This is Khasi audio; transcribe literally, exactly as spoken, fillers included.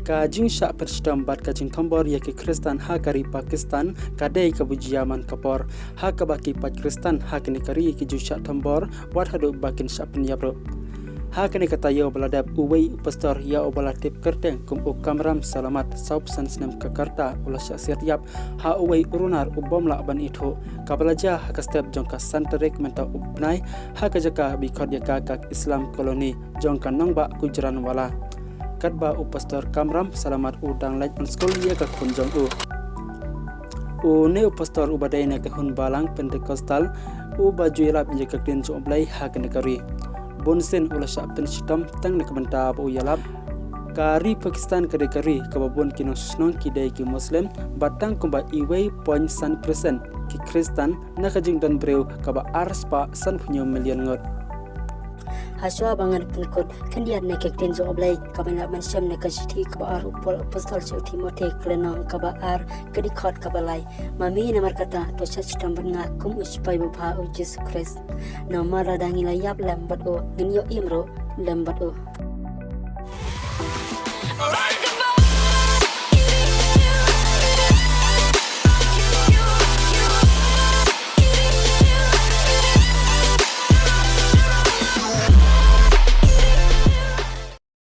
Ka jingshah pynshitom bad ka jingthombor ïa ki Khristan ha ka ri Pakistan ka dei kaba jia man ka por, ha kaba ki paid Khristan ha kane ka ri ki ju shah thombor wat haduh ba kin shah pynïap ruh. Ha kane ka taïew ba la dep, uwei u pastor ïa uba la tip kyrteng kum u Kamram Salamat, sawphew san snem ka rta, u la shah siat ïap ha uwei u runar u bym lah ban ithuh, kaba la jia ha ka step jong ka san tarik mynta u bnai, ha ka jaka ba i khot ïa ka ka Islam Colony jong ka nongbah Gujranwala. Katba u pastor Kamram Salamat u dang leit ban skul ïa ka khun jong u. Une u pastor uba dei na ka hun balang Pentecostal uba ju ïalap ïa ka ktien jong U Blei ha kane ka ri. Bun sien u la shah pynshitom tang na ka bynta ba u ïalap. Ka ri Pakistan ka dei ka ri kaba bun ki nongshnong ki dei ki Muslim, bad tang kumba uwei point san percent ki Khristan na ka jingdon briew kaba ar spah sanphew hynñiew million ngut. Hashwa ba ngan pynkut khyndiat na ka ktien jong U Blei kaba ngi la mynsiem na ka shithi kaba ar u Paul apostol sha u Timothi, ka lynnong kaba ar, ka dkhot kaba lai. Ma me namar kata to shah shitom bad nga kum u sipai babha u Jisu Khrist. Namar lada ngi la ïap lem bad u, ngin ïoh im ruh lem bad u.